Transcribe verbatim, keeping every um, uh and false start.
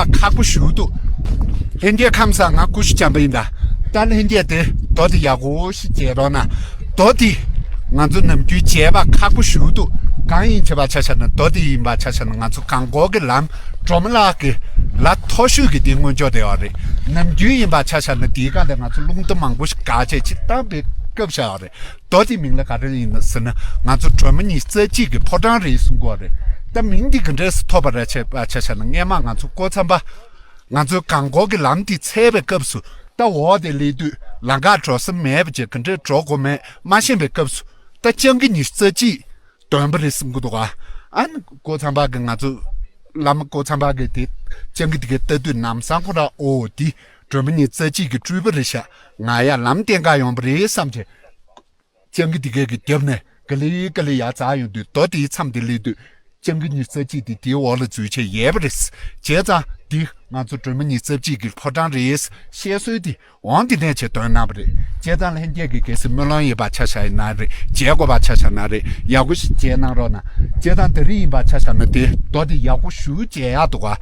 ཁག་པོ་ཞུ་འདུག་ལྷན་རྒྱས་ཁམས་བཟང་། ང་ཀུ་ཤུ་བྱམས་པ་ཡིན་ད། ད་ལྷན་རྒྱས་དེ་རྡོ་དེ་ཡག་པོ་ཞིག་མཇལ་རོགས་གནང་། རྡོ་དེ་ང་ཚོ་ནམ་རྒྱུན་མཇལ་བ་ཁག་པོ་ཞུ་འདུག་གང་ཡིན་བྱས་པ་ཆ་བཞག་ན་རྡོ་དེ་ཡིན་པ་ཆ་བཞག་ན་ང་ཚོ་གངས་སྐོར་གྱི་ལམ་སྒྲོལ་མ་ལགས་ཀྱི་ལ་མཐོ་ཤོས་ཀྱི་དེ་སྔོན་འཇོག་དེ་ཡོད་རེད། ནམ་རྒྱུན་ཡིན་པ་ཆ་བཞག་ན་དེའི་སྒང་ལ་ང་ཚོ་རླུང་རྟ་མང་པོ་ཞིག་བཀག་བྱས་ཅིག་བཏང་པའི་སྐབས་ཤིག་ཡོད་རེད། རྡོ་དེ་མིང་ལ་ག་རེ་ཡིན་ཟེར་ན་ང་ཚོ་སྒྲོལ་མ་ཉི་ཤུ་རྩ་གཅིག་གི་ཕོ་བྲང་རེད་གསུང་གི་ཡོད་རེད། ད་མིང་འདི་ག་འདྲས་སུ་ཐོབ་པ་རེད་བྱས་པ་ཆ་བཞག་ན་སྔས་མ་ང་ཚོ་ཀོ་ཚང་པ། ང་ཚོའི་གངས་སྐོར་གྱི་ལམ་འདི་འཚོལ་བའི་སྐབས་སུ་ད་འོག་དེ་སླེབས་དུས་ལམ་ཁ་འགྲོ་ས་མེད་པ་བྱས་ག་འདྲས་འགྲོ་དགོས་མེད་མ་ཤེས་པའི་སྐབས་སུ་ད་སྤྱང་ཀི་ཉི་ཤུ་རྩ་གཅིག་འདོན་པ་རེད་བསམ་གྱི་འདུག་ག་ཨ་ནི་ཀོ་ཚང་པ་གི་ང་ཚོ་བླ་མ་ཀོ་ཚང་པ་གི་དེ་སྤྱང་ཀི་དེ་གའི་ལྟ་དུས་ལམ་སང་ཁོ་ར་ཨོ་འདི་སྒྲོལ་མ་ཉི་ཤུ་རྩ་གཅིག་གི་སྤྲུལ་པ་རེད་ཤག་ང་ཡ་ལམ་བསྟན་ག་ཡོང་པ་རེད་བསམ་བྱས། སྤྱང་ཀི་དེ་གས་ཀྱི་རྒྱབ་ནས་ག་ལེ་ག་ལེ་ཡར་འཛེགས་ཡོང་དུས་རྡོ་དེའི་མཚམས་དེ་སླེབས་དུས་སྤྱང་ཀི་ཉི་ཤུ་རྩ་གཅིག་དེ་དེའི་འོག་ལ་འཛུལ་བྱས་ཡལ་བ་རེད། བྱས་ཙང་འདི་ང་ཚོ་སྒྲོལ་མ་ཉི་ཤུ་རྩ་གཅིག་གི་ཕོ་བྲང་རེད། བཤད་སྲོལ་དེ་འོང་དེ་ནས་བྱས་འདོན་གནང་བ་རེད། བྱས་ཙང་ལྷན་རྒྱས་ཀྱི་གལ་སྲིད་སྨོན་ལམ་ཡིན་པ་ཆ་བཞག་ཡིན་ན་རེད། མཇལ་དགོས་པ་ཆ་བཞག་ན་རེད། ཡག་པོ་ཞིག་མཇལ་གནང་རོགས་གནང་། བྱས་ཙང་དེ་རིང་ཡིན་པ་ཆ་བཞག་ན་དེ་རྡོ་དེ་ཡག་པོ་ཞེ་པོ་མཇལ་ཡག་འདུག་ག